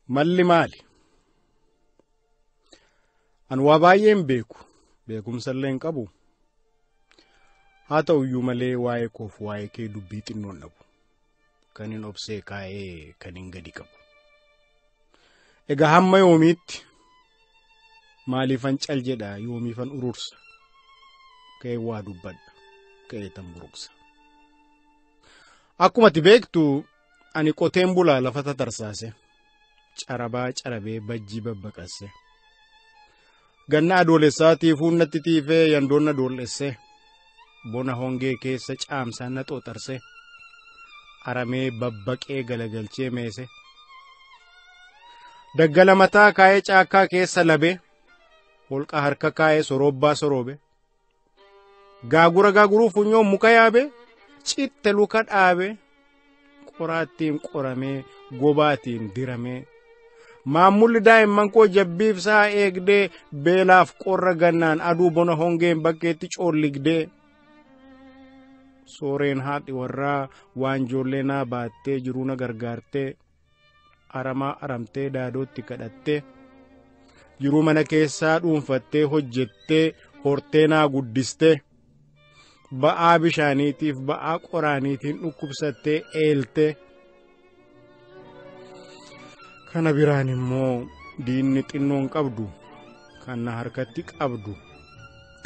Malli maali? Ani waa baay'ee hin beeku. Beekumsa illee hin qabu. Haa ta'uyyuu malee waa'ee koof waa'ee kee dubbii xinnoon dhabu. Kan hin obsee kaa'ee kan hin gadi qabu. Egaa hamma yoomiitti maaliifan cal jedha yoomiifan urursa? Ka'ee waa dubbadha. Ka'ee tan buruqsa. Akkuma ati beektu ani qoteen bulaa lafa tatarsaase. Carabaa carabee bajjii babbaqasse. Ganna adoolessaa tiifuun natti tiifee yandoon na doollesse. Bona hongee keessa caamsaan na xooxarse. Aramee babbaqee galagalchee meese. Daggala mataa kaa'ee caakkaa keessa labe. Holqa harka kaa'ee sorobbaa soroobe. Gaagura gaaguruu funyoon muka yaabe. Citte luka dhaabe. Qoraattiin qoramee gobaatiin diramee. Maammulli daa'imman koo jabbiif sa'a eegdee beelaaf qorra gannaan aduu bona hongeen bakkeetti coolligdee. Sooreen haadhi warraa waan ijoollee naa baattee jiruu na gargaartee aramaa aramtee daadootti kadhattee jiruu mana keessaa dhuunfattee hojjettee hortee naa guddistee ba'aa bishaaniitiif ba'aa qoraaniitiin dhukkubsattee eeltee. Kana biraan immoo diinni xinnoon qabdu kan na harkatti qabdu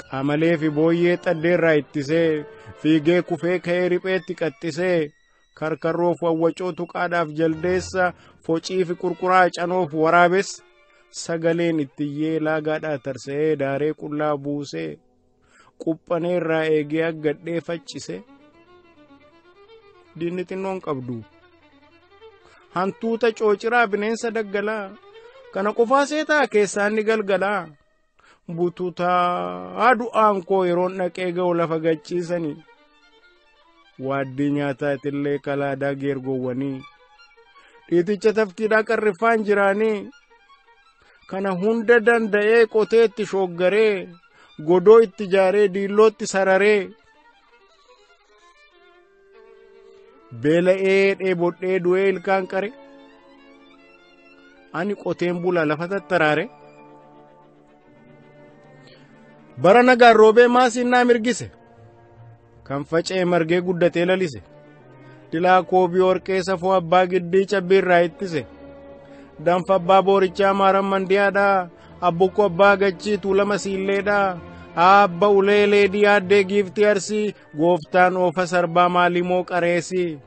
qaamalee fi booyyee xaddeerraa ittisee fiigee kufee ka'ee ripheetti qaxxisee karkarroof wawwacoo tuqaadhaaf jaldeessa focii fi qurquraa canoof waraabessa sagaleen ittiyyee laagaadhaa tarsa'ee daaree qullaa buusee quphaneerraa eegee aggadhee faccise. Diinni xinnoon qabdu. Hantuuta coociraa bineensa daggalaa kana qofaa seetaa keessaan ni galgalaa bututaa du'aan koo yeroon dhaqee ga'u lafa gachiisanii waaddii nyaataatillee kalaadaa geergowwanii dhiiticha tafkiidhaa qarriffaan jiraanii kana hunda danda'ee qotee itti shooggaree godoo itti ijaaree diillootti sararee beela'ee dheebodhee du'ee ilkaan qare ani qoteen bulaa lafa tattaraare bara nagaan roobee maasiin naa mirgise kan faca'e margee guddatee lalise dilaa koobii warqee safoo abbaa giddii cabbiirraa ittise danfa abbaa boorichaa maaran mandiyaadhaa abbukkoo abbaa gachii tuulama siilleedhaa abba ulee leedii addee giiftii arsii gooftaan oofa sarbaa maalimoo qareesii.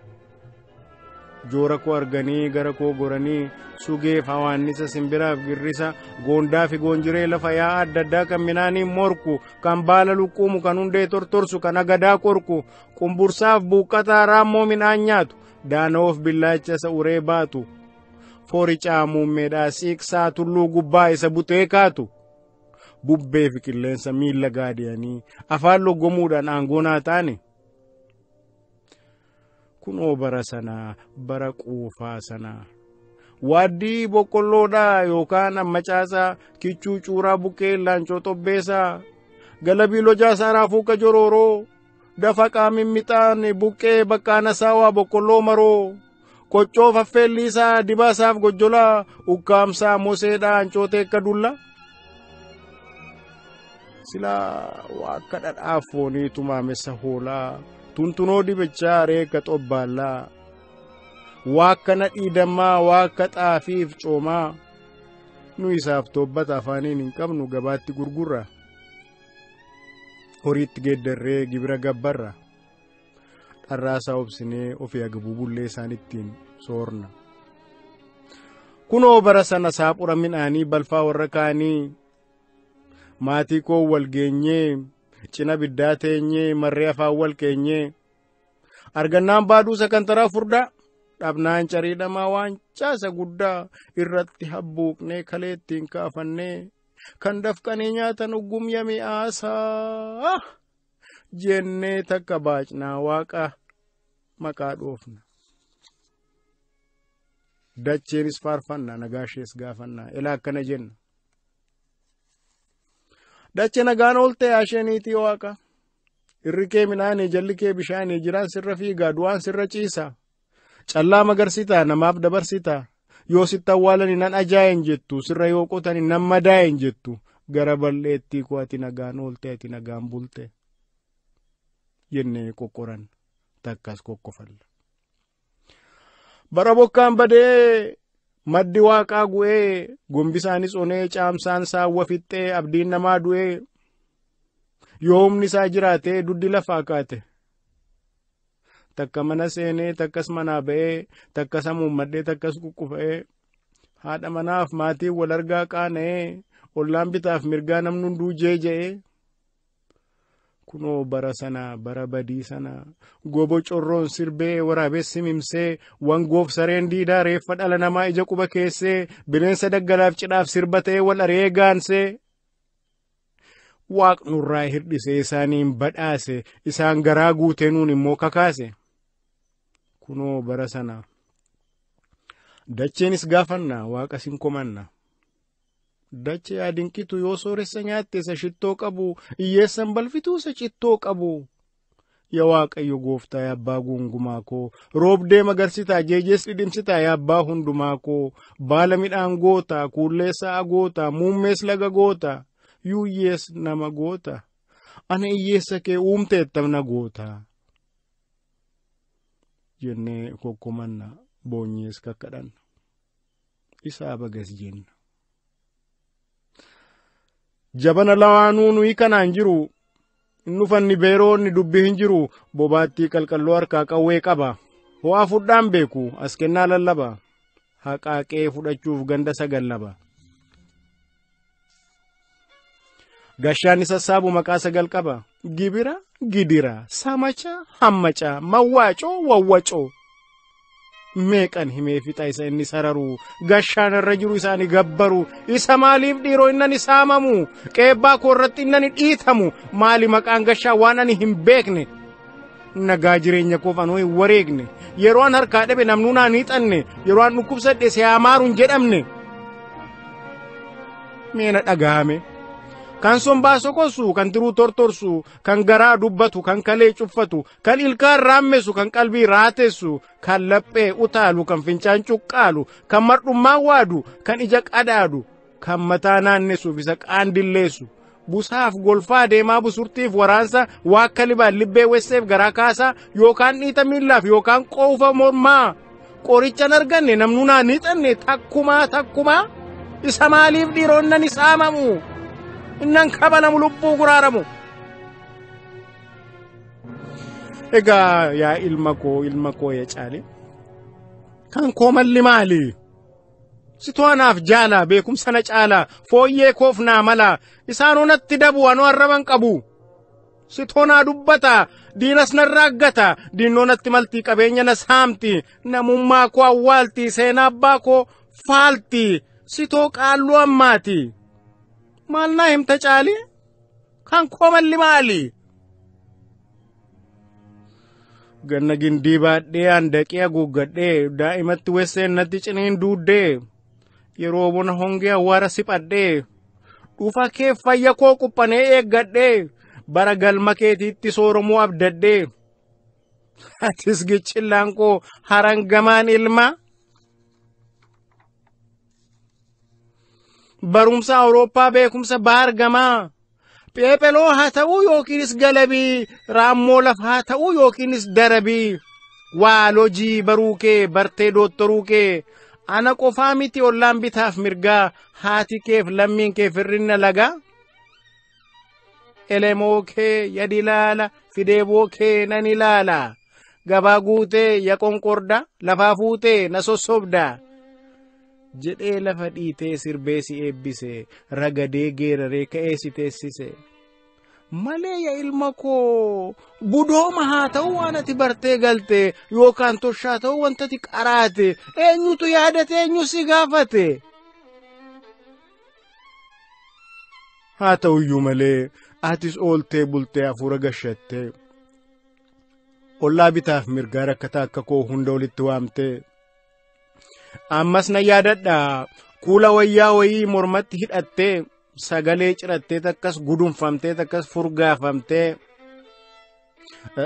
Joora koo arganii gara koo goranii sugeef hawaannisa simbiraaf girrisa goondaa fi goonjiree lafa yaa'aa adda addaa kan minaaniin morku kan baala luqquumu kan hundee tortorsu kan agadaa qorku qumbursaaf buuqqataa raammoo midhaan nyaatu daana'oof billaacha isa uree baatu fooricaa muummeedhaa siiqsaa tulluu gubbaa isa butee kaatu. Bubbee fi qilleensa miilla gaadiyanii afaan loggomuudhaan aangoo naa taane. Kunoo bara sanaa bara quufaa sanaa waaddii boqqolloodhaa yookaan ammacaasaa kichuu cuuraa buqqee laancoo xobbeessaa galabii lojaasaa raafuu kajorooroo dafaqaa mimmixaan buqqee baqqaana saawaa boqqolloo maroo qoccoo faffeelliisaa dibaasaaf gojjolaa ukkaamsaa moseedhaa ancootee akka dulla. Silaa waa akka dhadhaaf foonii tumaamessa hoolaa tuntunoo dibichaa reekka xobbaallaa waa akka nadhii dammaa waa akka xaafiif coomaa nu isaaf toobbata afaaniin hin qabnu gabaatti gurgurra horiitti geeddarree gibira gabbarra dharraasaa obsinee ofii agabuu bullee isaan ittiin soorna. Kunoo bara sana saaphura midhaanii balfaa warra kaanii maatii koo wal geenyee cina biddaa teenyee marree afaan wal keenyee argannaan baaduu sakantaraa furdaa dhabnaan cariidhamaa waan caasa guddaa irratti habbuuqnee kalee ittiin kaafannee kan dafqanii nyaatan uggumya mi'aasaa jennee takka baacnaa waaqa maqaa dhoofna. Dacheenis faarfannaa nagaashees gaafannaa ilaa akkana jenna. Dache nagaan oolte asheeniitii waaqa. Irri kee midhaanii jalli kee bishaanii jiraan sirra fiigaa du'aan sirra ciisa. Callaa magarsitaa namaaf dabarsitaa. Yoo sitti awwaalani nan ajaa'en jettu, sirra yoo qotani nan madaa'en jettu. Gara balleettii koo ati nagaan oolte, ati nagaan bulte jennee qoqqoran, takkas kokkofalla. Bara bokkaan badee maddi waaqaa gu'ee, gombisaanis onee, caamsaan saawwa fixxee, abdiin namaa du'ee, yoo humni isaa jiraatee duddi lafaa kaate. Takka mana seenee, takkas manaa ba'ee, takkas hamuummadhee, takkas kukkufa'ee, haadha manaaf maatiin wal argaa qaana'ee, ollaan bitaaf mirgaa namni hunduu jeeja'ee. Kunoo bara sana, bara badii sana, gobo corroon sirbee, waraabessi mimsee, wangoof sareen diidaa reeffa dhala namaa ija quba keessee, bineensa daggalaaf cidhaaf sirba ta'ee wal ari'ee gaansee. Waaqnurraa hirdhisee isaaniin badhaase, isaan garaa guutee nuun immoo kakaase. Kunoo bara sana dacheenis gaafanna, waaqa sin komanna. Dachee adinqitu yoo sooressa nyaatte isa shittoo qabu, hiyyeessan balfituu isa cittoo qabu. Yaa Waaqayyo gooftaa, yaa abbaa gungumaa koo, roobdee magarsitaa, jeejees dhidhimsitaa, yaa abbaa hundumaa koo, baala midhaan goota, kuullee sa'a goota, muummees laga goota, yuuyyees nama goota, ana hiyyeessa kee uumteettam na goota jennee kokkomanna, boonyees kakkadhanna, isaa bagas jenna. Jabana lawaanuu nuyi kanaan jiru, nufanni beeroonni dubbii hin jiru, bobaattii qalqalloo harkaa qawwee qaba, ho'aa fudhaan beeku, as kennaa lallaba, haqaaqee fudhachuuf ganda sagal laba. Gashaan sassaabu maqaa sagal qaba, gibira, gidira, samacha, hammaca, mawwaacoo, wawwacoo. Meeqan himee fixa isa inni sararu, gashaan irra jiru isaani gabbaru, isa maaliif dhiiroo innani saamamu, qeebbaa koo irratti innani dhiitamu, maali maqaan gashaa waan ani hin beekne. Nagaa jireenya koof anoo hin wareegne, yeroo an harkaa dhabe namnuu naan hiixanne, yeroo an dhukkubsadhe si hamaaru hin jedhamne. Meena dhagahame. Kan sombaa sokosu, kan tiruu tortorsu, kan garaa dubbatu, kan kalee cuffatu, kan ilkaan raammesu, kan qalbii raatessu, kan laphee utaalu, kan fincaan cuqqaalu, kan mardhummaa waadu, kan ija qadaadu, kan mataa naannessuuf isa qaandilleessu. Busaaf golfaa deemaa busurtiif waraansa, waakka libaan libbee wesseef garaa kaasaa, yookaan dhiita miillaaf yookaan qoofa mormaa. Qoricha hin arganne, namnuu naan hiixanne, takkumaa takkumaa isa maaliif dhiiroo innani saamamu? Innan kabalamu, lubbuu guraaramu. Egaa yaa ilma koo, ilma koo yaa caale, kan koo malli maali? Situ anaaf jaala, beekumsa na caala, fooyyee koof naa mala, isaanoo natti dabu, anoo arraban qabu. Sitoo naa dubbata, diinas narraa aggata, diinnoo natti malti, qabeenya na saamti, namummaa koo awwaalti, seenaa abbaa koo faalti, sitoo qaalluu ammaati. Maal naa himta caali? Kan koo malli maali? Ganna gindii baadhee handaqee haguuggadhee, daa'imatti wesseen natti ciniin duuddee, yeroo bona hongee awwaara siphadhee, dhufa kee fayya koo quphanee eeggadhee, bara galma keetiitti sooromuu abdadhee, atis gichillaan koo harangamaan ilma. Barumsa Awurooppaa beekumsa baargamaa, pheepheloo haa ta'uu yookiinis galabii, raammoo lafaa haa ta'uu yookiinis darabii, waalojii baruu kee bartee doottoruu kee, ana qofaa miti ollaan bitaaf mirgaa, haati keef lammiin kee firrinna lagaa. Elemoo kee yadi ilaala, fideeboo kee nan ilaala, gabaa guutee ya qonqorda, lafaa fuutee na sossobda. Jedhee lafa dhiitee sirbee si eebbise, ragadee geeraree ka'ee si teessise. Malee yaa ilma koo, budooma haa ta'u waan ati bartee galte, yookaan toshaa ta'u wanta ati qaraate, eenyutu yaadate, eenyu si gaafate? Haa ta'uyyuu malee atis ooltee bultee hafuura gashattee, ollaa bitaaf mirgaa rakkataa akka koo hunda walitti waamtee. Ammas na yaadadha, kuula wayyaa wayii mormatti hidhattee, sagalee cirattee, takkas gudunfamtee, takkas furgaafamtee,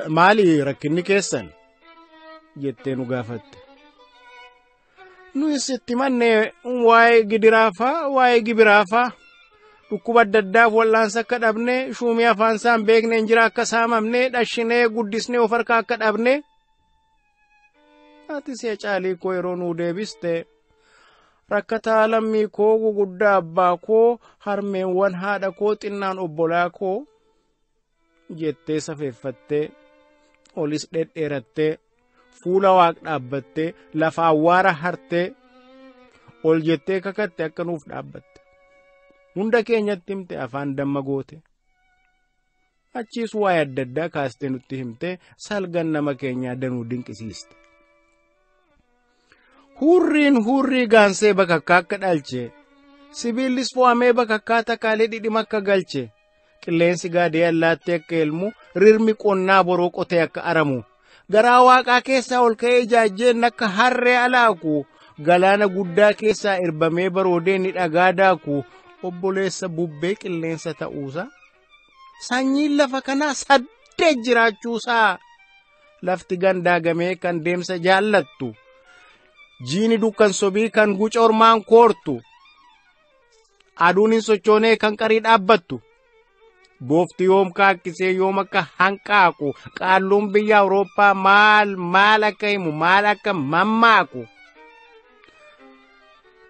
maali rakkinni keessan jettee nu gaafatte. Nuyis itti manne waa'ee gidiraafaa waa'ee gibiraafaa dhukkuba adda addaaf wal'aansa akka dhabne shuumii afaan isaa hin beekne injira akka saamamne dhashinee guddisnee of harkaa akka dhabne. Ati si'a caalii koo yeroo nuu deebiste rakkataa lammii koo guguddaa abbaa koo harmeewwan haadha koo xinnaan obbolaa koo jettee safeeffattee olis dhedheerattee fuula waaq dhaabbattee lafa awwaara hartee ol jettee kakatte akka nuuf dhaabbatte. Hunda keenyatti himte afaan damma goote. Achiis waa'ee adda addaa kaastee nutti himte salgan nama keenyaa danuu dinqisiiste. Hurriin hurrii gaansee bakakkaa akka dhalche, sibiillis fo'amee bakakkaa takaalee dhidhima akka galche, qilleensi gaadee allaattii akka elmu, rirmi qonnaa boroo qotee akka aramu, garaa waaqaa keessaa ol ka'ee ijaajjeen akka harree alaaku, galaana guddaa keessaa irbamee baroodee ni dhagaa daaku, obboleessa bubbee qilleensa ta'uusaa, sanyiin lafa kanaa saddeet jiraachuusaa, lafti gandaagamee kan deemsa jaallattu, jiini dukkan sobii kan guca ormaan koortu, aduun hin sochoonee kan qarii dhaabbattu, boofti yoom kaakkisee yoom akka hanqaaqu, qaalluun biyya Awurooppaa maal maal akka himu maal akka mammaaku.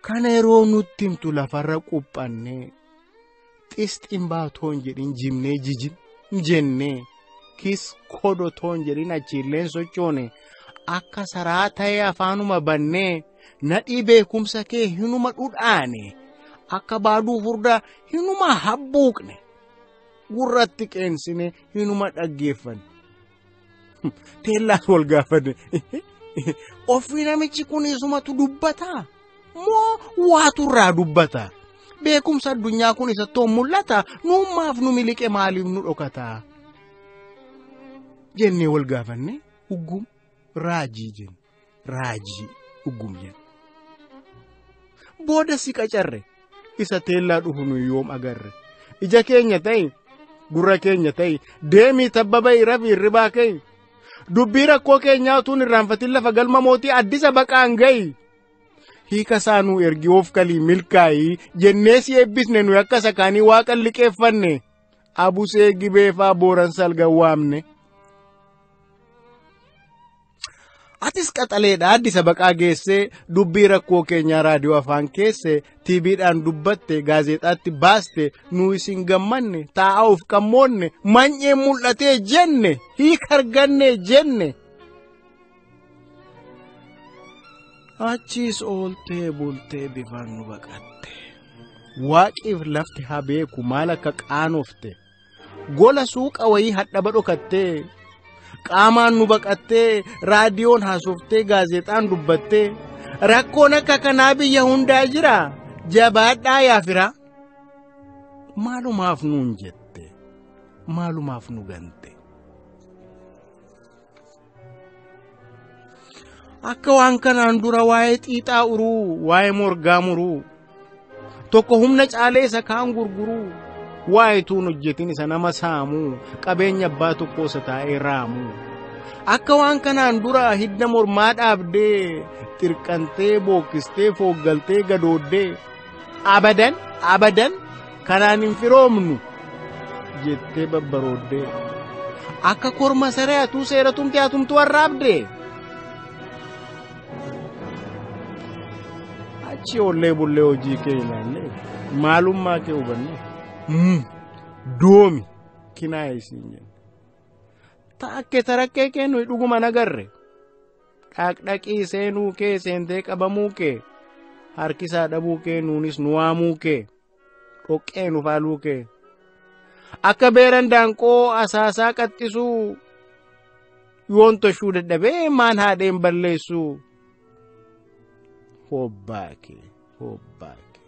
Kana yeroo nutti himtu lafarra quphannee xisxiin baatoon jedhin jimnee jijin jennee kis kodotoon jedhin achiilleen sochoone akka saraa ta'ee afaanuma bannee nadhii beekumsa kee hinuma dhudhaane akka baaduu furdaa hinuma habbuuqne gurratti qeensine hinuma dhaggeeffanne. Teellaas wal gaafanne ofii namichi kun isumatu dubbataa? Moo waatu irraa dubbata? Beekumsa addunyaa kun isatti mul'ata? Nuummaaf nu miliqe maaliif nu dhokata? Jennee wal gaafanne uggum raajii jenne raajii uggum jenne. Booda si qacarre isa teellaa dhufu nu yoom agarre? Ija keenya ta'i gurra keenya ta'i deemii tabba ba'i rafii hirribaa ka'i dubbii rakkoo keenyaa utuun irraanfatin lafa galma mootii addisa baqaan ga'i. Hiika isaa nuu ergi of kalii milkaa'ii jennee si eebbisne nuyi akka sakaanii waaqa liqeeffanne abusee gibeefaa booran salgan waamne. Atis qaxaleedha addisa baqaa geessee dubbii rakkoo keenyaa raadiyoo afaan keesse tiiviidhaan dubbatte gaazexaatti baaste nu isin gammanne taa'aa of qammoonne manyee mul'atee jenne hiika arganne jenne. Achiis ooltee bultee bifaan nu baqatte. Waaqiif lafti haa beeku maal akka qaanofte. Gola suuqa wayii hadhaba dhokattee qaamaan nu baqattee raadiyoon haasoftee gaazexaan dubbattee rakkoon akka kanaa biyya hundaa jira jabaadhaa yaafira. Maalumaaf nuun jette maalumaaf nu gante. Akka waan kanaan dura waa'ee xiixaa uruu waa'ee morgaa muruu tokko humna caalee isa kaan gurguruu waa'ee tuun hojjetin isa nama saamuu qabeenya abbaa tokkoo isa taa'ee raamuu akka waan kanaan dura hidda mormaa dhaabdee xirqantee bookkistee fooggaltee gadooddee abadan abadan kanaan hin firoomnu jettee babbarooddee akka korma saree atuu seera tumte atumtu warraabdee. Achi ollee bullee hojii kee ilaalle maalummaa kee hubanne doomi kinaa'e isiin jenne. Taakke tarakkee kee nuyi dhuguma nagarre dhaqdhaqii seenuu kee seentee qabamuu kee harkisaa dhabuu kee nuunis nu waamuu kee dhoqqee nu faaluu kee akka beeran daanqoo asaasaa qaxxisuu yoon toshuu dadhabee maan haadheen balleessuu. Hobbaake hobbaake.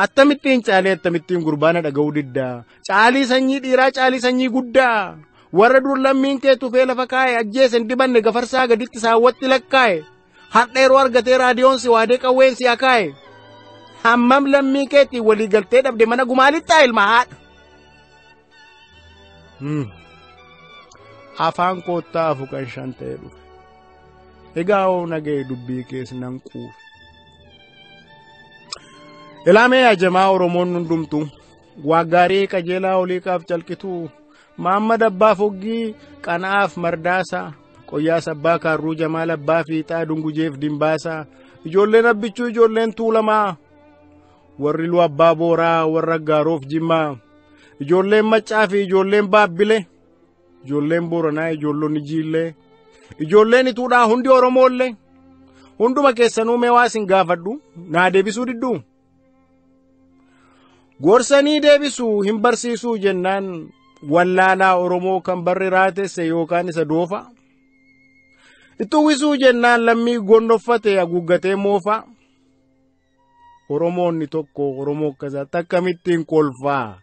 Akkamittiin caalee akkamittiin gurbaana dhaga'uu diddaa caalii sanyii dhiiraa caalii sanyii guddaa warra dur lammiin kee tufee lafa kaa'e ajjeese hin dibanne gafarsaa gaditti saawwatti lakkaa'e har'a yeroo argatee raadiyoon si waadee qawween si akaa'e hammam lammii keetiin walii galtee dhabde mana gumaalittaa ilma haadha. Afaan koottaa afu kan shan ta'e dhufe. Egaa hoo naga'e dubbii kees nan quufe. Ilaamee ajamaa Oromoon hundumtu waa gaarii qajeelaa oliiqaaf calqituu Maammad Abbaa Foggii Qana'aaf Mardaasaa Qoyyaas Abbaa Kaarruu Jamaal Abbaa Fiixaa Dungujeef Dimbaasaa ijoolleen Abbichuu ijoolleen Tuulamaa warri Lu Abbaa Booraa warra Gaaroof Jimmaa ijoolleen Maccaa fi ijoolleen Baabbile ijoolleen Booranaa ijoollonni Jiillee ijoolleen Ituudhaa hundi Oromoollee hunduma keessanuu mee waa isin gaafadhu naa deebisuu didduu. Gorsanii deebisuu hin barsiisuu jennaan wallaalaa Oromoo kan barri raatesse yookaan isa doofa. Itti uwwisuu jennaan lammii gonnoffate haguuggatee moofa. Oromoonni tokko Oromoo akkasaatti akkamittiin kolfaa.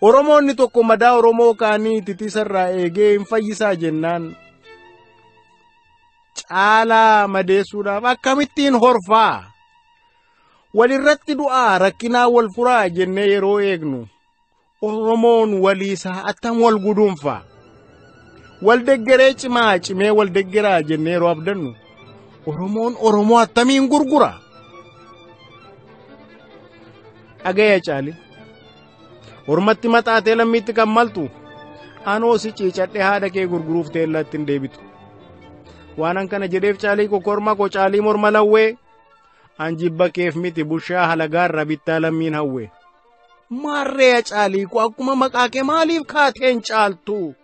Oromoonni tokko madaa Oromoo kaanii titisarraa eegee hin fayyisaa jennaan caalaa madeessuudhaaf akkamittiin horfaa. Walirratti du'aa rakkinaa wal furaa jennee yeroo eegnu Oromoon waliisaa attam wal guduunfaa. Wal deggeree cimaa cimee wal deggeraa jennee yeroo abdannu Oromoon Oromoo attamiin gurgura. Dhagaya caali. Ormatti maxaatee lammiitti kan maltu anoo si ciicadhee haadha kee gurguruuf teellaatti hin deebitu. Waanan kana jedheef caalii kokorma koo caalii morma lawwee an jibba keef miti bushaa halagaarra bittaa lammiin hawwe. Maarree caalii koo akkuma maqaa kee maaliif kaateen caaltu?